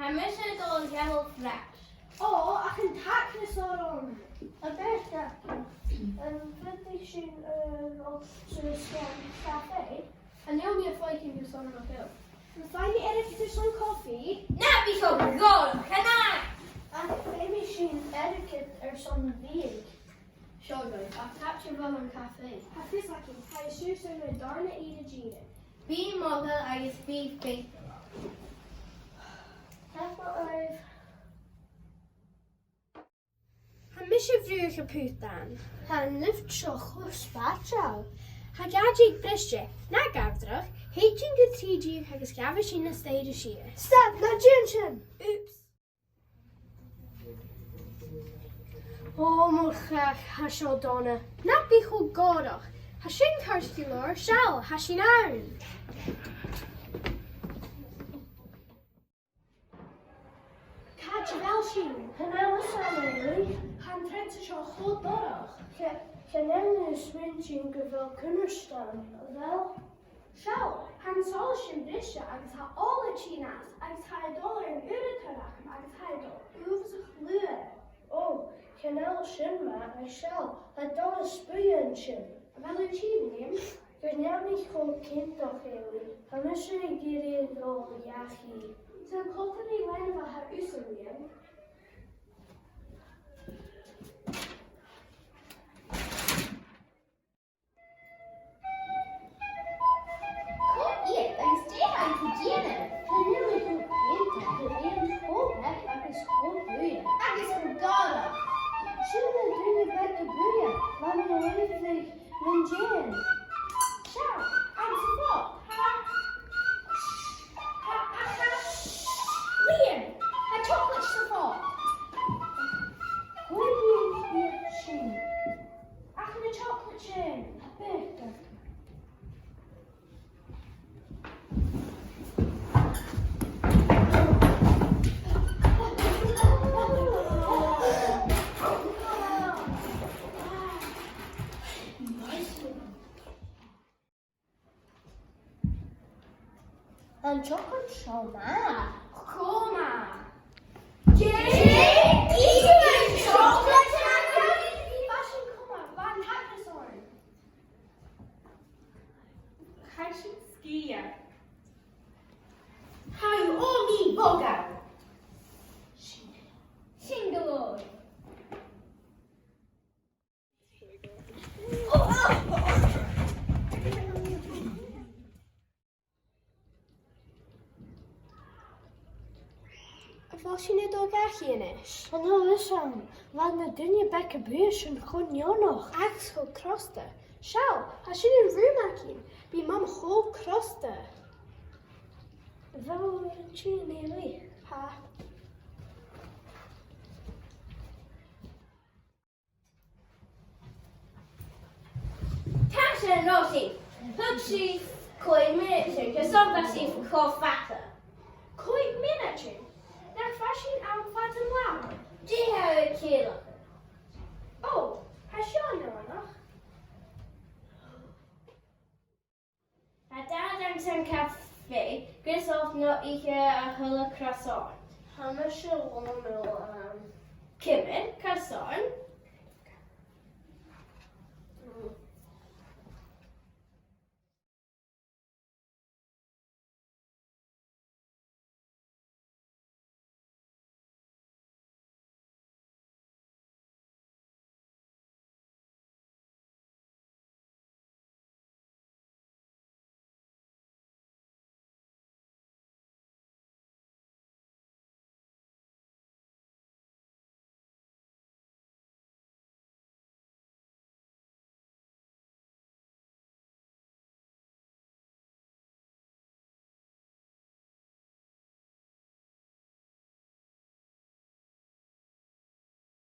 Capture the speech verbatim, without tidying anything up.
Tha mise a' dol a ghabhail flash. Ò, ach an t-acras orm. A bheil ceist? Am faod sinn, eh, a dhol suas dhan chafaidh? Chan eil mi a' faicinn gu sònraichte. Am faigh mi airgead airson cofaidh? Na bi cho gòrach, chan fhaigh! Ach feumaidh sinn airgead airson biadh. Seo dhuibh, ach tapadh leibh airson an cafaidh. Tha fios agam, tha e suas air an dàrna ìre dìreach. Bi modhail agus bi faiceallach. Tapadh leibh. Tha mise a' bruidhinn a' phutan. Tha an lift seo cho spaideil. Tha gàrraidh briste, na gabh dragh, thèid sinn gu trì deug agus gabhaidh sinn an staidhre sìos. Stad, na dèan sin! Oops. Ò, mo chreach, tha seo dona. Na bi cho gòrach. Tha sinn ceart gu leòr, seall, tha sinn ann. Càit a bheil sinn? Chan eil fhios agam, a Ruairidh. Tha an truinnsear seo cho dorch. Cha, chan eil mi a' smaointinn gu bheil cunnart ann, a bheil? Seall, tha an solas sin briste agus tha ola a' tighinn às, agus tha e a' dol air an uaireadair agam agus tha e a' dol uabhasach luath. Ò, chan eil sin math, ach seall, tha doras buidhe an sin. A bheil thu a' tighinn, Liam? Chan eil mi cho cinnteach, a Ruairidh. Tha mise ag iarraidh a dhol dhachaigh. Tha an còta ri leanabh a tha thusa, Liam. Cò iad agus dè tha iad a' dèanamh? Chan eil mi cho cinnteach, tha iad cho beag agus cho dubh. Agus cho gòrach. Sin na daoine beaga buidhe, bha mi a' leughadh mun deidhinn. Seall, agus am fodh. Tha, tha, tha, tha, Liam, tha chocolate sa fodh. Cò iad iad sin? Ach na chocolate sin, tha beachd agam. An chocolate seo math? Cho math. Dè? Dè? An chocolate seo math? Bha sin cho math, bha an t-acras oirnn. Chaidh sin sgìth. Tha e ro bhogail. Sin gu leòr. A bheil sinn a' dol dhachaigh a-nis? Chan eil fhios agam, bha na daoine beaga buidhe sin cho neònach agus cho crosta. Seall, tha sin an rùm againn. Bidh Mam cho crosta. A bheil thu air an t-sìneadh? Tha. Tha sin, Rosie. Thug sibh còig mionaidean, gus am faigh sibh cho fada. Còig mionaidean? Nach fhaigh sinn àm fad an latha? Dè tha thu a' ciallachadh? Ò, tha seo neònach. Tha Dad anns a' chafaidh, gus am faigh sinn a h-uile croissant. Tha mise làn-fhios agam. Ciamar, croissant?